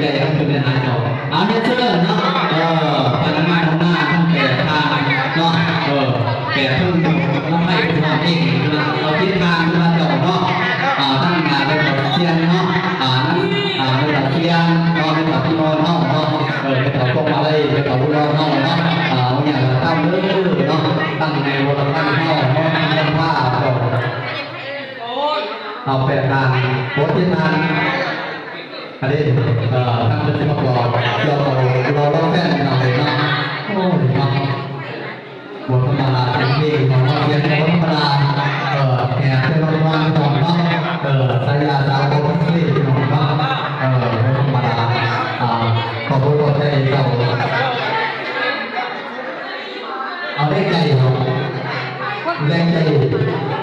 ໃຈທັງເພິ່ນໄດ້ຫາເຈົ້າ. ເອົາ ຮຽນເຊີນເນາະ ເອີ ພະນັກງານຂອງນາງທັງແປດທ່ານເນາະ ເອີ ແປດເພິ່ນລຳໄພເພິ່ນຮ້ອງເອງ ເພິ່ນວ່າເອົາເຈັດທ່ານ ເພິ່ນວ່າເຈົ້າເນາະ ອ່າ ທັງ ອ່າ ແມ່ເຖົ້າຊຽນເນາະ ອ່າ ນຳ ອ່າ ແມ່ເຖົ້າຊຽນເນາະ ແມ່ເຖົ້າທີ່ນອນເຮົາເນາະ ເອີ ແມ່ເຖົ້າພວງມາໄລ ແມ່ເຖົ້າອຸດອນເຮົາເນາະ ອ່າ ເຮົາຢາກຈະຕາມເດີເນາະ ຕັ້ງໃນວໍລະພັນເຮົາເນາະ ທີ່ນຳພາເຈົ້າ ເອົາແປດທ່ານ ໂອ້ ເຈັດທ່ານ ອັນນີ້ ເອີ ທາງເພິ່ນຊິມາບອກກ່ຽວກັບເຫຼົ່າແຟນເຮົາເນາະ ໂອ້ຍເນາະ ບໍ່ທຳມະດາ ສຽງເພງຂອງເຮົາ ສຽງບໍ່ທຳມະດາ ເອີ ແຂກເພິ່ນມາຮ່ວມວຽກເນາະ ເອີ ສາຍາສາວໂອເຄເນາະ ເອີ ບໍ່ທຳມະດາ ອ່າ ຂອບຄຸນຂອບໃຈເຈົ້າ ເອົາແຮງໃຈເນາະ ແຮງໃຈ.